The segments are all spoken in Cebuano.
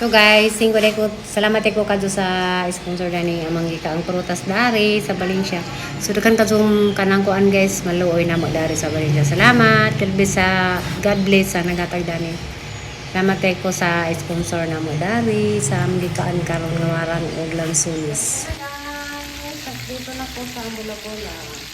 So guys, singko ko salamat ko kadto sa sponsor dani amang gikaang prutas dari sa Valencia. So daghan kadtong kanang kuan guys, maluoy namo dari sa Valencia. Salamat. God bless sa naghatag dani. Salamat ko sa sponsor namo dari sa among gikaan karon nga warang og lansones. Guys, dito na ko sa Bula-Bula.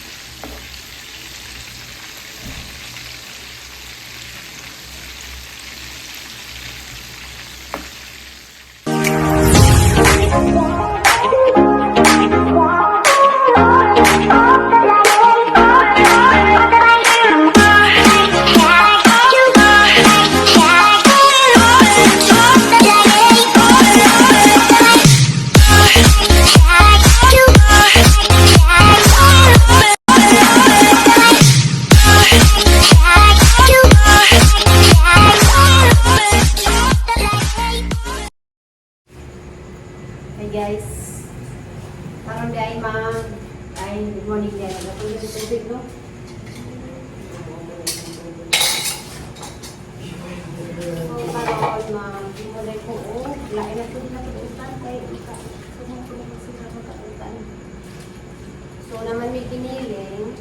Hey guys, karon di ay mag ay good morning guys. Nagatuloy yung tubig, no? So karon mag ko og lain na tubig na tubutan kay ika sumuko na sila magkautan. So naman may giniling.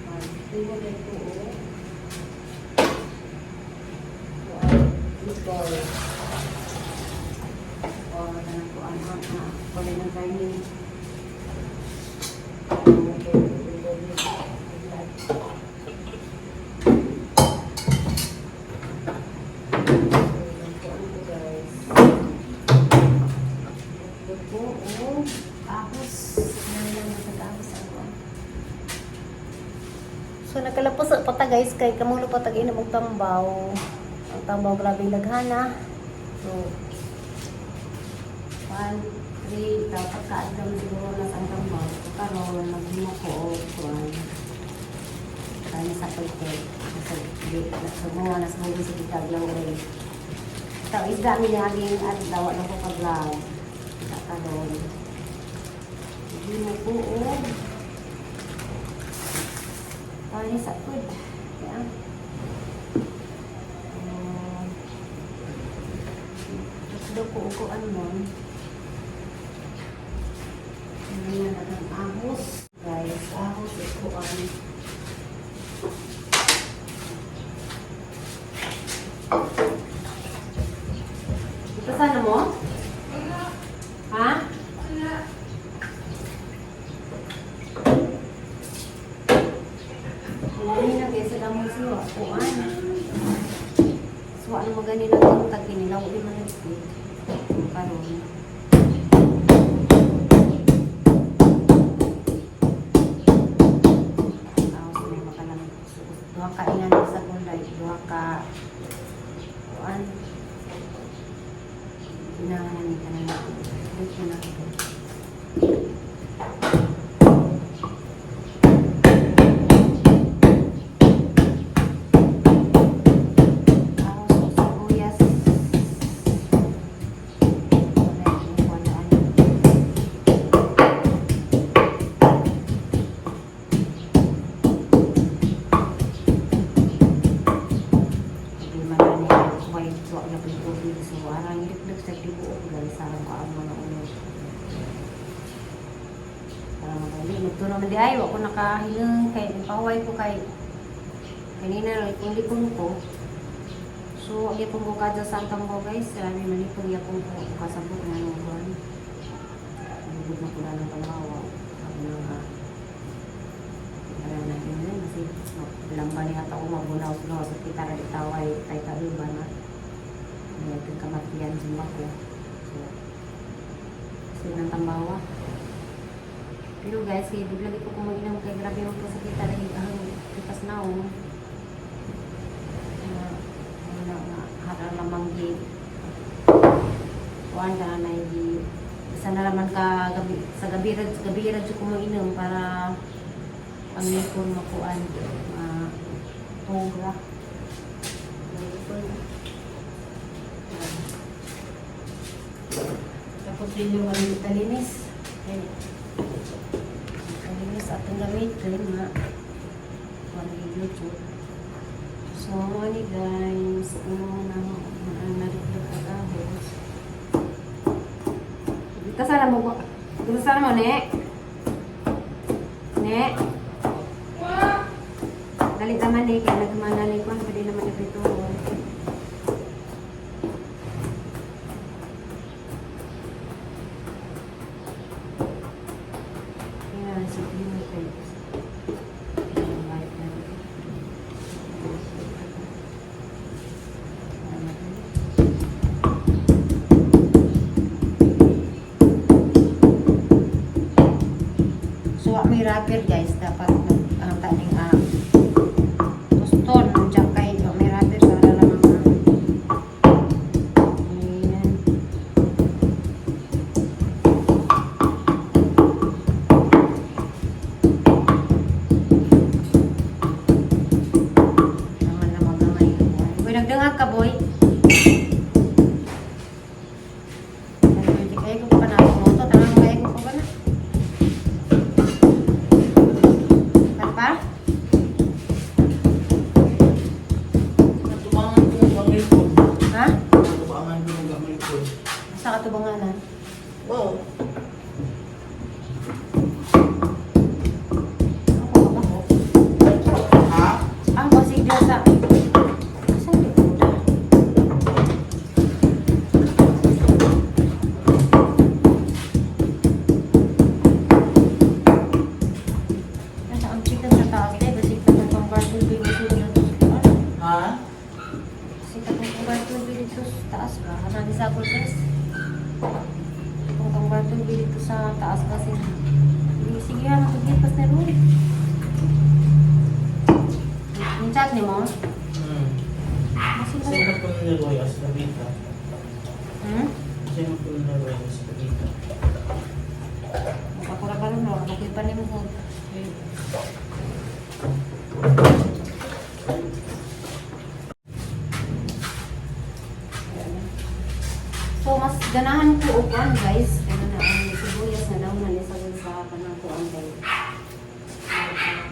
Maghimulay ko og meatball. O, kanang kuan ha, kulay ng karne. Guys. Ito o ahos. Ano lang sa ahos ang kuan. So nakalapos pa ta guys, kay kamulo pa tag inom og tambaw. Ang tambaw grabe daghana. So 1, 3, dapat kaadlaw siguro na sa tambaw. So karon maghimo ko og kuan. Kani sa pagke. Sa di sa mga nas mo sa kitaglaw rin. Tao isda mi naging adlaw na ko ka-vlog. Sa karon. Maghimo ko og kani sa food. Yeah. Daw ko ukuan mo. Ano na ang ahos. Guys, ahos ukuan. Ito sana mo? Ha? Wala na guys, sa damo siya. Kuan. So, ano magani na itong tag kinilaw di man nagpit. Karon. Tapos may makalang duha ka inan sa gulay, duha ka kuan. Kinahanglan ni kanang dito na ito. Ahos og sibuyas. Wala yung kuan na ano. Di man na niya white so ang yapin tubig, so arang iliklik sa tibuok guys, sarang ko ang mga ulo para madali magtuno man di ay wa ko nakahilang kay paway ko kay kanina likon-likon ko. So ang yapon ko kada sa tambo guys, sabi man ipong yapon ko kasabot nga nung kuan. Lugod na ko na ng tambawa. Sabi na nga para na yun yun kasi lamba niya ako mabunaw sa sa kita ra taway tay kaiba na may kamatian sa ko. So so ng tambawa. Pero guys, kay di lagi ko kumainam kay grabe mo po sa kita lagi ang pikas na oh. Na na na harang lamang gi kuan ka na gi isa na naman ka gabi sa gabi ra jud ko mainom para ang lipon makuan ma tugra. Lipon. Tapos rin yung ano, talinis. Ay, talinis atong gamitin nga kuan YouTube. So, ano guys, ano na ang narigdag ang ahos. Gasa na mo. Gasa na mo, ne? Ne? Dali naman eh, kaya nagmanalay ko, pwede naman na prito. Ayan, si Pino kayo. So, may wrapper guys, dapat ang taning toston, diyan kay may wrapper sa wala lang mga. Ayan. Naman na magamay. Boy, nagdangag ka, boy. Kayo ko pa na moto, tanang kayo ko pa na. Pa? Natubangan ko ng gamalikod. Ha? Natubangan ko ng gamalikod. Sa katubanganan. Wow. Ako ka ba? Ha? Ang basig dyan sa... Asan di ko na? Nasa ang chicken sa taas eh. Basig ka ng pang-bartol dito sa ano? Ha? Basig ka ng pang-bartol dito sa taas ba? Hanagi sa ako guys. Kung pang-bartol dito sa taas kasi. Sige, sige, ano, paglipas na rin. Yung chat ni mo? Hmm. Basig Kasi na. ko ni Roy as Tabita. Hmm? Kasi ko ni Roy as Tabita. Makakura ka rin, no? Makakita ni mo kung... So, mas ganahan ko og kuan, guys. Ano na, ang sibuyas na daw na sa sa kanang kuan kay.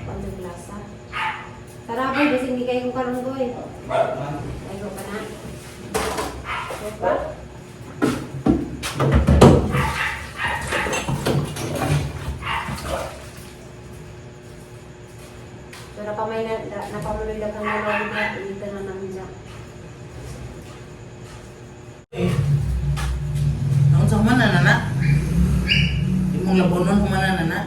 Kuan ng lasa. Tara, boy, kasi hindi kayo karon boy. Ayo ka na. So, pa? So, napamay na, napamuloy lang kang nalawag na, dito na namin siya. Eh. Naon sa humana na na? Imong labonon humana na na?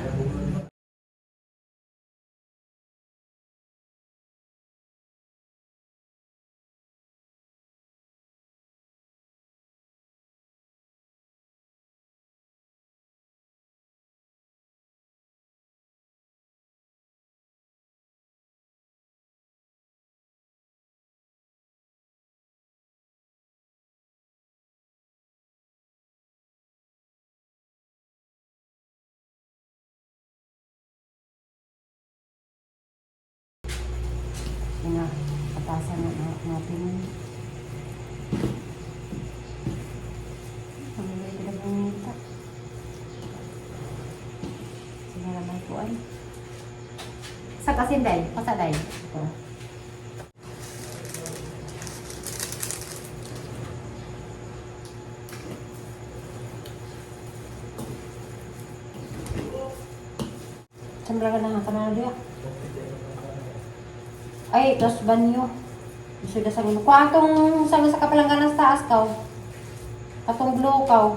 Yun na, patasan na natin. Ang ganda ng minta. Sige naman po ay. Sa kasin day, pasa day. Ito. Sambra ka na ka na diya. Ay, tos banyo. Sudah sa gulo. Kuha atong sa kapalangganan sa taas kaw. Katong blue kaw.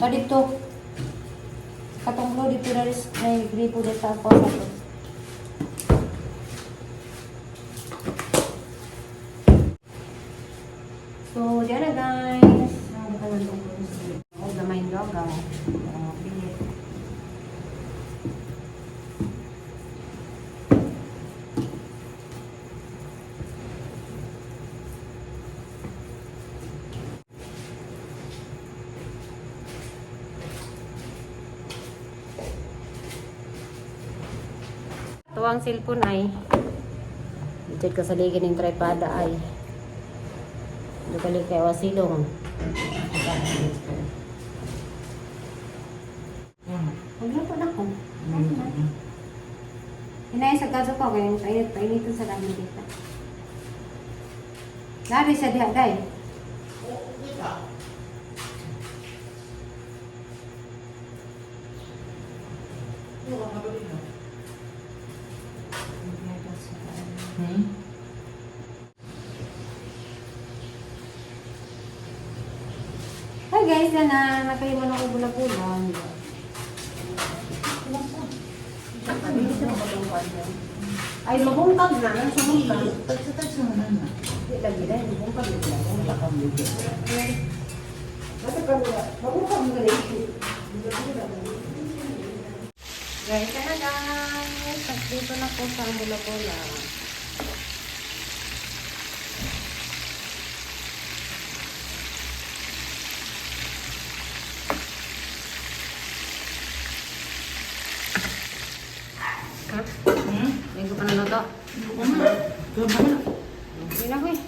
To dito. Katong blue dito na rin may gripo dito sa ako sa to. So, diyan na guys. Ang ganda ng Oh, gamay logaw. Oh, pilit. Tuwang cellphone ay. Diyan ka sa ligin ng tripada ay. Dukali kay wasilong. Magluto na ko. Ano na? Hinay sa gaso ko, kaya painit, painitin sa lamin kita. Lari siya diha, day. guys, yan na. Nakahimo na ko bula-bula. Ay, mabungkag na. Nang sa bungkag. Tagsa-tagsa na na. Di lagi na. Mabungkag na. Mabungkag na. Guys, na guys. Dito na po sa bula-bula. Ha? Hmm? Hindi ko pa naluto. Gaba na. Hindi na ko eh.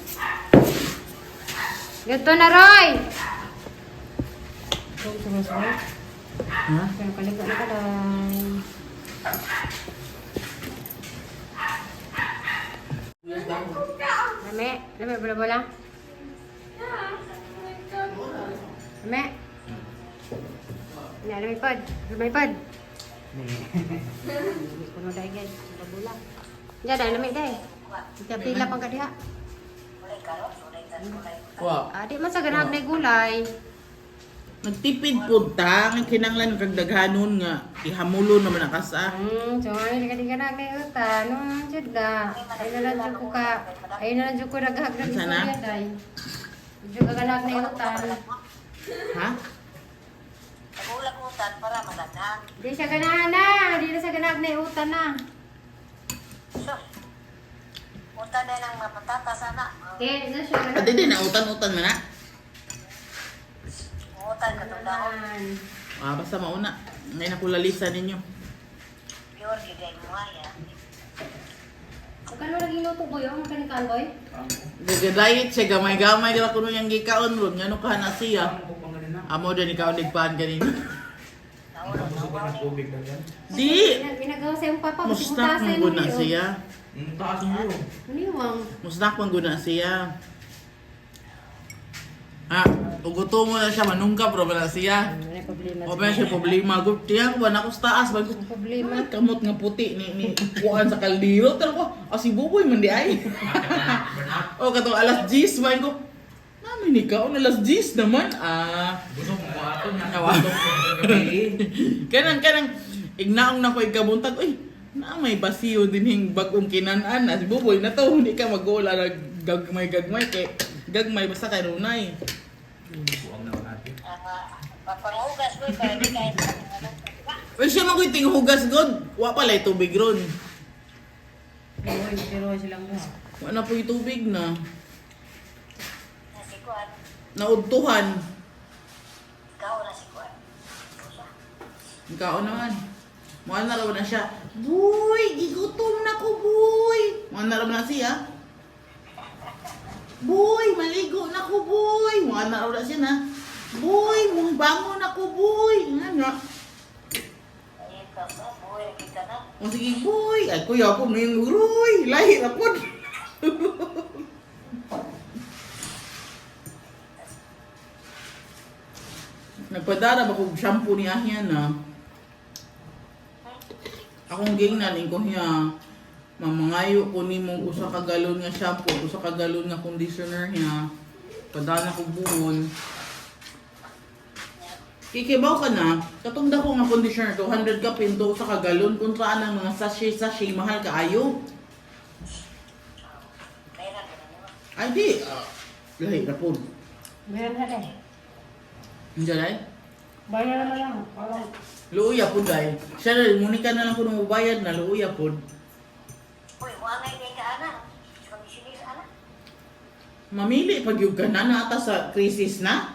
Ganito na, Roy! Ito, sumasunod. Ha? Pero kaligo na ka lang. Lame, lame, bola-bola. Lame. Lame, pod. Lame, pod. Kuno dahil guys, bola. Diyan, dahil lame dahil. Pila pang kadiha. Wa. Ah, di man sa ganag na gulay. Nagtipid po ta, ang kinanglan kag daghanon nga ihamulo naman ang kasa. So ano ka di ganag na uta, no jud na. Ay na lang jud ko ka. Ay na lang jud ko naghag ng Unsa na? istorya day. Jud ka ganag na utan. Ha? Nagulag-utan para magandang. Di siya ganahan na, di na siya ganag na utan na. Sus. Utan na ng mga patatas, ana. Di na siya ganahan. Ate din na utan-utan man na. Utan katong dahon. Ah, basta mauna. Ngayon ako lalisa ninyo. Pure gigay mo ya. Kano lagi luto boy, ang kaning kan boy? Gagadiet siya, gamay-gamay ra kuno yang gikaon ron. Ngano ka na siya? Amo din ikaw nigpahan kanina. Naulo, naulo. Di! Ginagawa sa iyong papa, Mustak man gud na siya. Ang taas mo. Maniwang. Mustak man gud na siya. Ha, uguto mo na siya, manungkap ro ba na siya? Wala problema. O ba siya problema gud tiyan ko na ko sa taas bago. Ang problema. Ay, kamot nga puti ni ni kuan sa kaldero pero ko ah, si Buboy man di ay. O katong alas 10 man ko. Nami ni kaon alas 10 naman ah. Busog mo ato na. Awa. Busog mo gabi. Kanang kanang ignaong na ko ikabuntag uy. Na may basiyo din hing bagong kinan-an na si Buboy na to hindi ka mag-uula na gagmay gagmay kay gagmay basta kay runay. Buang na natin. Ang pagpanghugas mo, para di kahit Uy siya man ko'y tinghugas god. Wa pala tubig ron. Pero pero silang mo. Wa na po'y tubig na. Nasikuan. Naudtuhan. Ikaw na sikuan. Ikaw naman. Muha na raw na siya. Boy, gigutom na ko, boy. Muha na raw na siya. Boy, maligo na ko, boy. Muha na raw na siya na. Boy, mong bango na ko, boy. Nga nga. Ay, ikaw sa buhay kita na. O sige, boy. Ay, kuya ako, may uroy. Lahi na po. Nagpadara ba kong shampoo ni Ahya na? Akong gingnan, ko niya, mamangayo ko nimo usa ka galon nga shampoo, usa ka galon nga conditioner niya. Padana ko buon. Kikibaw ka na, katong dako nga conditioner, 200 ka pinto usa ka galon kontra ang mga sachet sachet mahal kaayo. Kaya na, ganun mo. Ay di, lahi ra pod. Meron na dai. Unsa dai? Bayaran na lang. Parang Luoya pod dai. Siya na munika na lang kuno mobayad na luoya pod. Uy, wangay kay ka, ana. Kondisyonis, ana. Mamili pag yung ka na nata sa krisis na.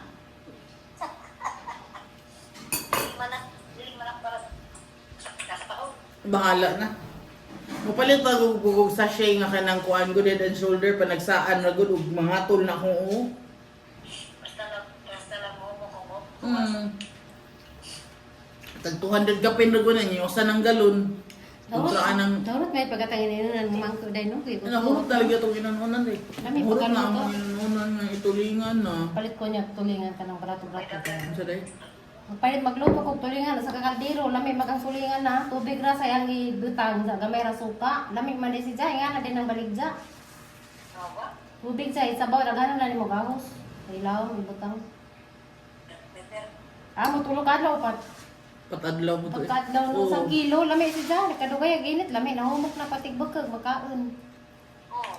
Dili man na para sa kastaon. Bahala na. Mupalit na og og sachet nga kanang kuan gud head and shoulder pa nagsaan ra gud og mangatol na akong oo. Basta lang mo mo mo. Tag 200 ka pin ra gud na niyo usa ng galon. Kontra anang Daurot may pagkatangin nila ng mangko dai no kay. Ano, hurot talaga itong inununan eh. Lami, Hurot na pagkaluto. ang inununan nga itulingan na. Palit ko niya tulingan kanang brato-brato. Ano sa day? Magpalit magluto kog tulingan sa kakaldero, lami magang tulingan na, tubig ra sa iyang gibutang sa gamay ra suka, lami man di si Jai nga na din ang baligja. Ano ba? Tubig sa isabaw daghanon na nimo gahos. Ilaw ibutang. May Ah, mutulog ka adlaw pat. Patadlaw mo to eh. Pagkaadlaw no Oo. sa kilo, lami si Jan, kadugay ag init, lami nahumok na patigbakag makaon. Oo.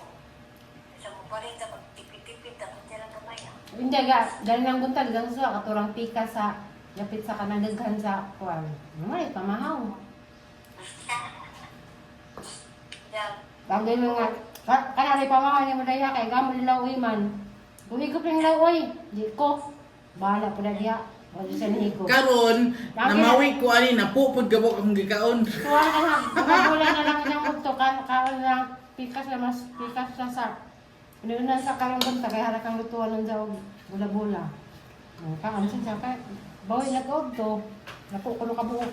Sa mo pa rin, dapat tipid-tipid, dapat nila gamay ah. Hindi ga, dali lang buntag gang sa katurang pika sa lapit sa kanang daghan sa kuan. May pamahaw. Yan. Bagay mo nga, kana rin pamahaw niya mo daya kay gamo laoy man. Buhigop rin laoy, di ko. Bahala po na diya. Wala siya nahigop. Karon, namawi ko ani napupod gabok akong gikaon. Tuwa ka na, bula na lang ilang mugto, kaon lang, pikas na mas, pikas na sa, inuunan sa karong bunta, kaya harap kang lutuan ng jaog, bula-bula. Oh, kaon siya kay, bawi na ko to, naku, kuno ka buok.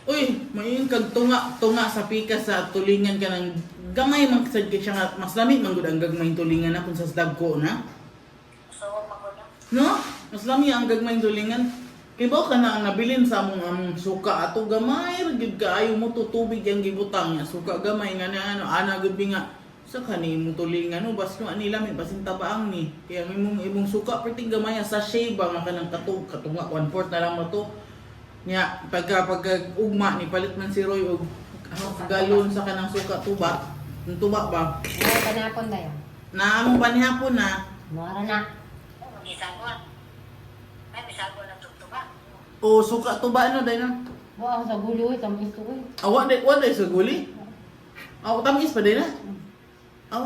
Uy, mayon kag tunga tunga sa pikas sa tulingan ka ng gamay man sad kay siya nga mas lami man gud ang gagmay tulingan na kung sa dagko na. So, maguna. No? Mas lami ang gagmay tulingan. Kay ba ka na ang nabilin sa among among suka ato gamay ra gyud kaayo mo to tubig ang gibutang niya suka gamay nga na ano ana gud bi nga sa kani mo tulingan no bas no ani lami basin tabaang ni kaya ang imong imong suka perting gamay ang sachet ba nga kanang katug katunga 1/4 na lang mo to niya pagka pagka ugma ni palit man si Roy og half galon sa kanang suka tuba. Ang tuba ba Ay, panapon na yan. na among panihapon na. Mara na. Oh, mag-isagwa. May misagwa ng tugtuba. O suka tuba no dai na. Buwa ako sa gulo, uy, tamis ko, uy. Awa dai wa dai sa guli. Aw tamis pa dai na. Aw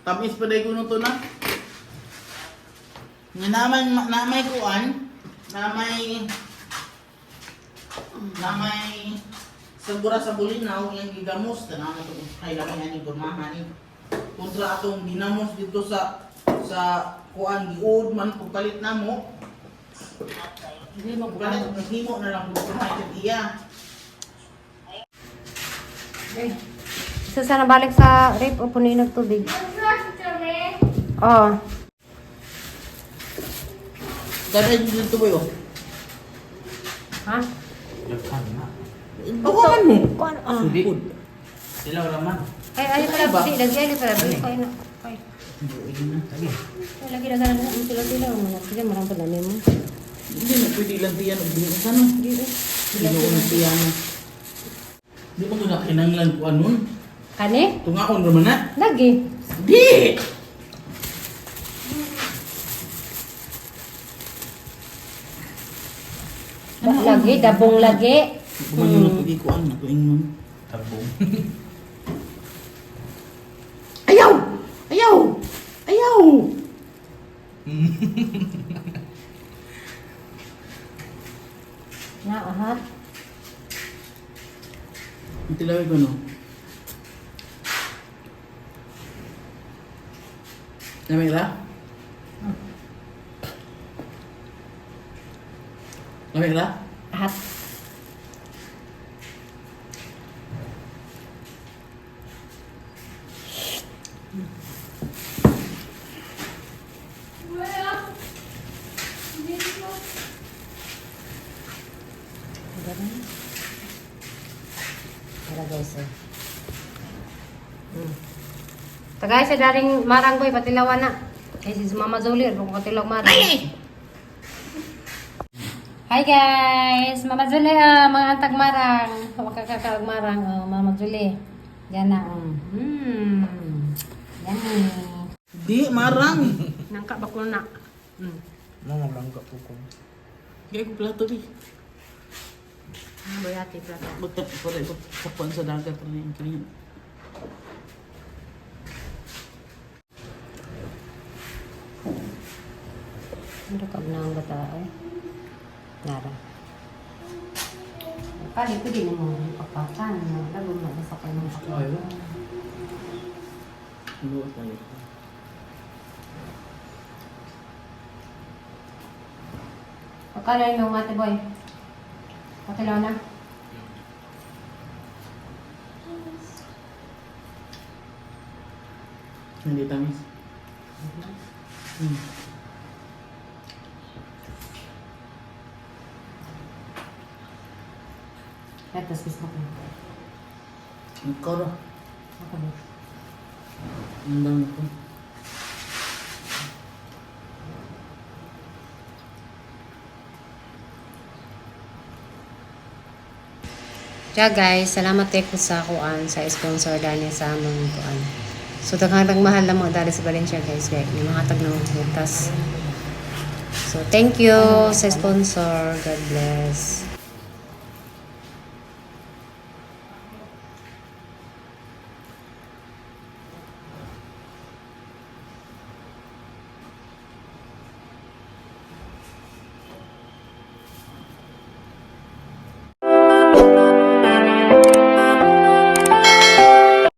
tamis pa dai kuno to na. Nga naman na may kuan, na may na may sa bura sa bulinaw yang gigamos tanaw na to kay lami ani gurmahan ni. Kontra atong ginamos dito sa sa kuan giud man pagpalit namo. Hindi mo Palit naghimo na lang gurmahan kay iya. Eh. Isa sana balik sa rape o punuin ng tubig. Oo. Dada dito boy oh. Ha? Daghan na. Ako man mo. Kuan, ah. Sudi. Sila raman. Ay, ay, pala, Ba? di, lagi, ay, pala, di, ay, na, ay. Lagi. Ay, lagi, lagi, lagi, sila, sila, mga sila, marang pa dami mo. Hindi na pwede lang tiyan og dili sa no. Di, eh. Hindi na tiyan. Di ba ko na kinanglan ko anon? Kani? Tungaon ra man na. Lagi. Di! Lagi, dabong lagi. Kumain na pwede ko ang nakuingnon. Tabong. Ayaw! Ayaw! Ayaw! Na, aha. Ang tilawin ko no. Lamig ra? Lamig ra? Ahat. Ganun. Tara guys eh. Tagay sa daring marang boy patilawan na. Eh si Mama Zoli, kung patilaw marang. Hi guys! Mama Zuli, ah, mga antag marang. Makakakaag marang, oh, Mama Zuli. Yan na. Yummy. Di, marang. Nangka bakul na. Mo maglangga po ko. Kaya ko plato di. Boyati plato. Bata, pare, tapuan sa dagat rin yung kanya. Ano ka na ang bata ay? Nara. Pali ko din mo papakan. Lalo na sa kanyang papakan. Luwa tayo. Pagkala yung ate boy. Patilaw na. Hindi tamis. Tapos Facebook mo. Ikaw ra. Ako ba? Ang dami ko. Kaya guys, salamat ko sa kuan sa sponsor dani sa among kuan. So daghang mahal na mo dali sa Valencia, guys, guys. Yung mga tag ng butas. So thank you sa sponsor. God bless.